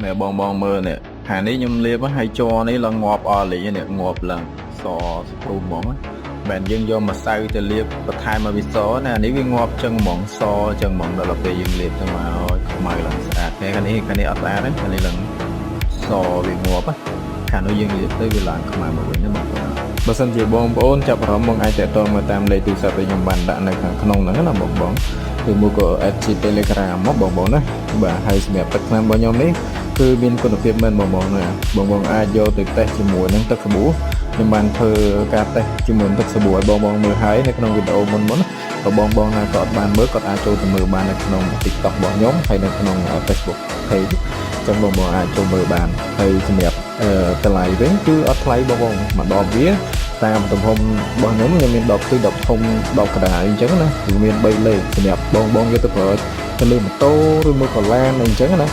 នេះបងបងមើលនេះខាងនេះខ្ញុំលាបហើយជ័រនេះឡើងងាប់អស់លីងនេះងាប់ឡើងសសព្រុសហ្មងមែនយើងយកម្សៅទៅលាបបន្ថែមមកវាសណាអានេះវាងាប់ចឹងហ្មងសចឹងហ្មងដល់ពេលយើងលាបទៅមកខ្មៅឡើងស្អាតតែខាងនេះខាងនេះអត់ស្អាតទេខាងនេះឡើងសវាងាប់ខាងនោះយើងលាបទៅវាឡើងខ្មៅមកវិញណាបងប្អូនបើសិនជាបងប្អូនចាប់អារម្មណ៍មកអាចតាក់ទងមកតាមលេខទូរស័ព្ទដែលខ្ញុំបានដាក់នៅខាងក្នុងហ្នឹងណាបងបងឬមួយក៏ add ជា Telegram មកបងបងណាបាទហើយសម្រាប់ទឹកថ្នាំរបស់ខ្ញុំនេះគឺមានគុណភាពមែនបងបងណាបងបងអាចយកទៅតេស្តជាមួយនឹងទឹកសាប៊ូខ្ញុំបានធ្វើការតេស្តជាមួយនឹងទឹកសាប៊ូឲ្យបងបងមើលហើយនៅក្នុងវីដេអូមុនមុនបើបងបងណាក៏អត់បានមើលគាត់អាចចូលទៅមើលបាននៅក្នុង TikTok របស់ខ្ញុំហើយនៅក្នុង Facebook page ចឹងបងបងអាចចូលមើលបានហើយសម្រាប់តម្លៃវិញគឺអត់ថ្លៃបងបងមួយដបវាតាមទំហំរបស់ខ្ញុំខ្ញុំមានដបទូចដបធំដបកណ្ដាលអញ្ចឹងណាវាមាន3លេខសម្រាប់បងបងយកទៅប្រើទៅលើម៉ូតូឬមួយក៏ឡានអីអញ្ចឹងណា។